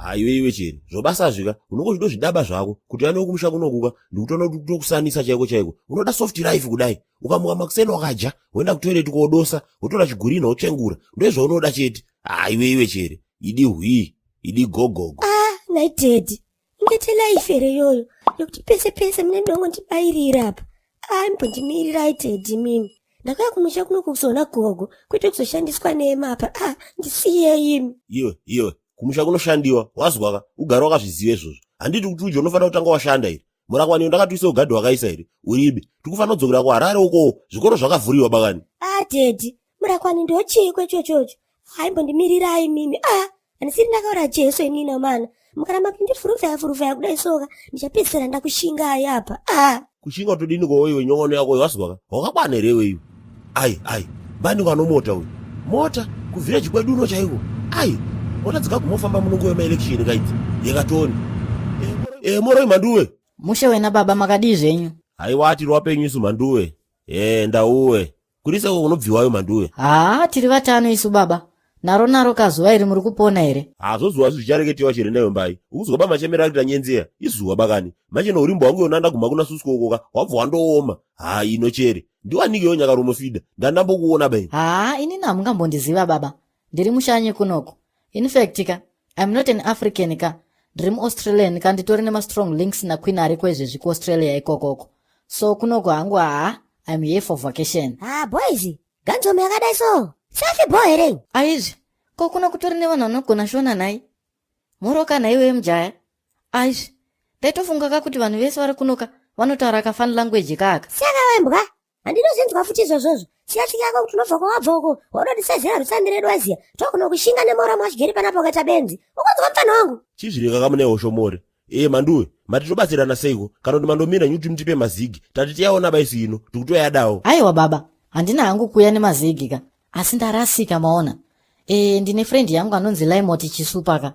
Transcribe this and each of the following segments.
Haiwe iwe cheri, zvobasa zvika, unongo zvido zvidaba zvako, kuti ane kumusha kunokuka, ndikutoona kuti kutokusanisa chaiko chaiko. Unoda soft life kudai. Ukamuka makuseni wakadya, woenda kutoilet kodosa, wotora chigurina wotsvengura. Ndozvaunoda chete. Haiwe iwe chere, idi hwii, idi gogogo. Ah, nhai daddy. Ingete life here iyoyo yekuti pese pese mune ndongondibairira apa. Ah, imbondimirirai daddy mimi. Ndakauya kumusha kuno kuzoona gogo, kwete kuzoshandiswa nema apa. Ah, ndisiyei imi. Iwe, iwe, kumusha kunoshandiwa, wazwaka, ugare wakazviziva izvozvo. Handiti kuti uje unofanira kutanga washanda here? Murakwani ndakatuisa ugadhi wakaisa here? Uribe. Tikufanira kudzokera kuHarare uko, zvikoro zvakavhuriwa bakani. Ah, daddy, murakwani ndochiiko ichochocho? Haimbondimirirai mimi. Ah, handisiri ndakaura Jesu inini amana. Mukaramba kundifurufaya furufaya kudai soka, ndichapedzisira ndakushingai apa. Ah. Kushinga kutodini ko iwe nyongono yako wazwaka? Wakakwana here iwe iwe? Ai, ai, mbani kwano mota uyu? Mota kuvillage kwedu uno chaiko? Ai, mota dzikaguma kufamba muno nguva yemaelection kaidzi. Yekatoni. Eh, moroi Mhanduwe. Mushe wena baba makadii zvenyu? Haiwa tiri wapenyu isu Mhanduwe. Eh, ndauwe. Kurisa uko kunobviwayo Mhanduwe. Haa, tiri vatano isu baba. Naro naro kazuva iri muri kupona here? Hazvo zuva zvichareketewa chere nayo mbai. Ukuzwa ba machemera akuita nyenzeya. Izuva bakani. Manje nourimbo wangu yona ndaguma kuna Susco ukoka. Wabva wandooma. Haa ino chere. Ndiwanikewo nyakarumo fida. Ndandambokuona bai. Haa, inini hamungambondiziva baba. Ndiri mushanyi kunoko. In fact ka, I'm not an African ka. Ndiri muAustralian ka nditori nemastrong links naQueen ariko izvezvi kuAustralia ikokoko. So kunoko hangu haa, I'm here for vacation. Ah, boys, ganzomo yakadai so. Safi boy here? Aizvi, ko kuno kutori nevanhu vanogona shona nhai? Moroka nhaiwe mujaya. Aizvi, ndaitofunga ka kuti vanhu vese vari kunoka vanotaura kafan language kaka. Saka wembwa, handinozinzwa futi izvozvozvo. Siya tsika yako kuti unobva kwawabva uko, waunodisazira rutsambi redu waziya. Tokuno kushinga nemora mwachigeri panapa ukaita benzi. Ukonzwa mfana wangu. Chizvireka kamune hosho more. Ee Manduwe, mati tobatsirana seiko? Kana kuti mandomira nyuti mutipe mazigi. Tati tiyaona baisi ino, tikutoyadawo. Aiwa baba, handina hangu kuuya nemazigi ka. Asi ndarasika maona. E, ndine friend yangu anonzi Laimoti Chisupa ka.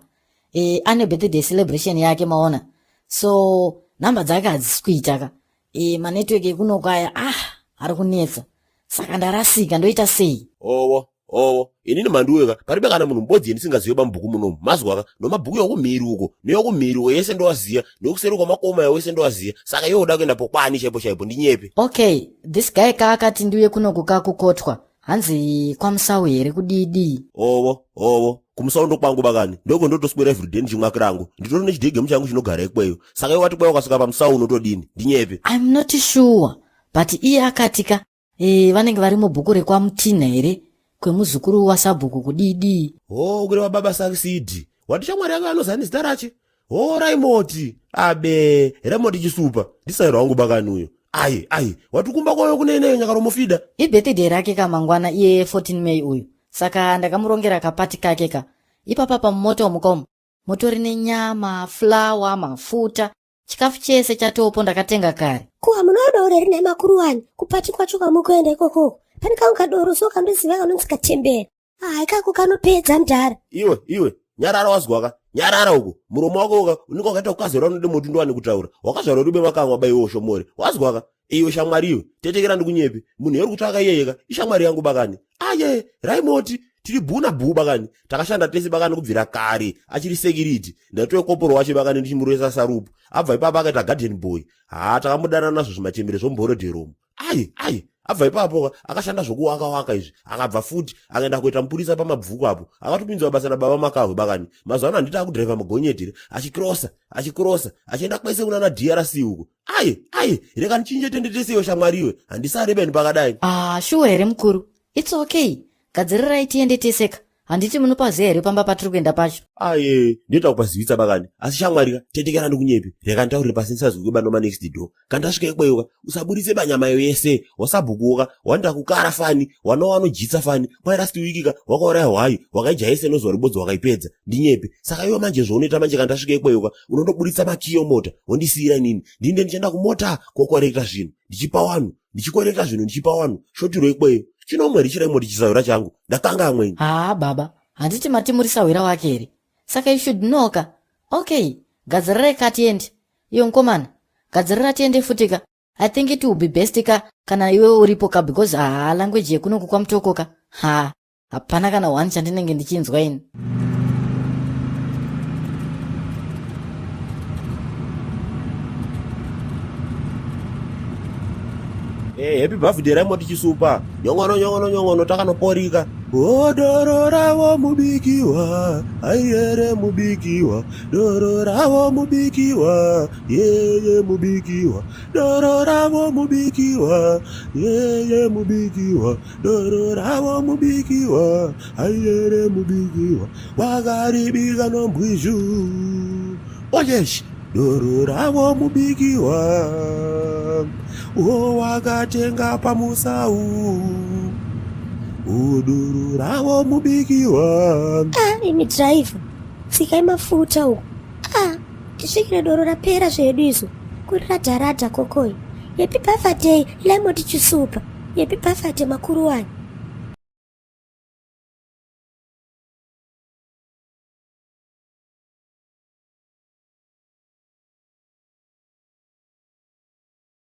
E, ane birthday celebration yake maona. So, namba dzake hadzisi kuita ka. E, manetwork ekunoko aya ah, ari kunetsa. Saka ndarasika ndoita sei? Owo, owo, inini Manduwe ka, paribe kana munhu mbodzi yendisingazive pamubhuku munomu. Mazwa ka, nomabhuku yokumhiri uko, neyokumhiri uko yese ndowaziya, neyokuseri kwamakoma yawo yese ndowaziya. Saka iwe uda kuenda pokwani chaipo chaipo ndinyepe. Okay, this guy ka akati ndiuye kunoku ka kukotwa. Hanzi kwamusau here kudii dii? Owo, owo, kumusau ndokwangu bakani. Ndoko ndotoswera everyday ndichimwa kirangu. Nditori nechidhegemu changu chinogara ikweyo. Saka iwe wati kwaiwa ukasvika pamusau unotodini? Ndinyepe. I'm not sure, but iye akati ka e, vanenge vari mubhuku rekwamutinha here kwemuzukuru wasabhuku kudii dii. Ho, kureva baba Sakisidi. Wati shamwari yako anozani zita rache? Ho, Raimoti. Abe, Raimoti Chisupa. Ndisairo wangu bakani uyo. Ai, ai, wati kumba kwayo kune ineyo nyakaromofida. Ibirthday rake kamangwana iye 14 May uyu. Saka ndakamurongera kapati kake ka. Ipapa pamumoto mukomo. Mutori nenyama, flour, mafuta, chikafu chese chatopo ndakatenga kare. Ko hamunawo doro here nhai makuru wani kupati kwacho kwamukuenda ikokoko? Pane kamwe kadoro so kandoziva kanonzi katembera. Ah, ikako kanopedza mudhara. Iwe, iwe, nyarara wazwaka. Nyarara uko. Muromo wako uka unenge wakaita kukazora unode moto ndowani kutaura. Wakazvarwa uri bemakanwa baiwo shomore. Wazwaka. Iwe shamwari iwe, tetekera ndikunyepe. Munhu yori kutsvaka iyeyeka, ishamwari yangu bakani. Aye, Raimoti, tiri bhuna bhuu bakani. Takashanda tese bakani kubvira kare, achiri security. Ndatove koporo wacho bakani ndichimuresa sarupu. Abva ipapo akaita garden boy. Haa, takambodanana nazvo zvimachembere zvomuborodheromo. Ai, ai, abva ipapo akashanda zvokuwaka waka izvi. Akabva futi, akaenda kuita mupurisa pamabvuku apo. Akatopinzwa basa nababa Makahwe bakani. Mazuva ano handiti akudhiraivha magonyeti here? Achikrosa, achikrosa, achienda kwese kunana DRC uko. Ai, ai, rega ndichinje tende tese iwe shamwari iwe. Handisare beni pakadai. Ah, shuwa here mukuru? It's okay. Gadzirirai tiende tese ka. Handiti munopaziva here pamba patiri kuenda pacho? Aye, ndoita kupazivitsa bakani. Asi shamwari ka, tetekera ndikunyepe. Rega nditaurire pasi ndisazwe kuba noma next door. Kana ndasvika ikweyo ka, usaburitse banyama iyo yese. Wasabhukuwo ka, wanoita kukara fani, wana wanojitsa fani. Kwai last week ka, wakauraya hwai, wakaidya yese nozuva ribodzi wakaipedza. Ndinyepe. Saka iwe manje zvaunoita manje kana ndasvika ikweyo ka, unondoburitsa makiyo mota, wondisiira inini. Ndinde ndichienda kumota kokorekta zvinhu. Ndichipa wanhu, ndichikorekta zvinhu ndichipa wanhu. Shotiro ikweyo. Chinomwe richiraimoti chisahwira changu. Ndakanga amweni. Haa baba, handiti mati muri sahwira wake here? Saka you should know ka. Okay, gadzirirai ka tiende. Iyo mukomana, gadzirira tiende futi ka. I think it will be best ka kana iwe uripo ka because haa language yekunoku kwamutoko ka. Ha, hapana kana one chandinenge ndichinzwa ini. Hey, happy birthday Raymond Chisupa. Nyongono nyongono nyongono takanoporika. O doro ravo mubikiwa, aiyere mubikiwa. Doro ravo mubikiwa, yeye mubikiwa. Doro ravo mubikiwa, yeye mubikiwa. Doro ravo mubikiwa, aiyere mubikiwa. Wakaribika nombwizhu. Oyesh, doro ravo mubikiwa. O wakatenga pamusau. Uduru ravo mubikiwa. Ah, imi driver, tsikai mafuta uku. Ah, tisvikire doro rapera zvedu izvo. Kuri radharadha kokoi. Happy birthday, Lemon Chisupa. Happy birthday makuru wani.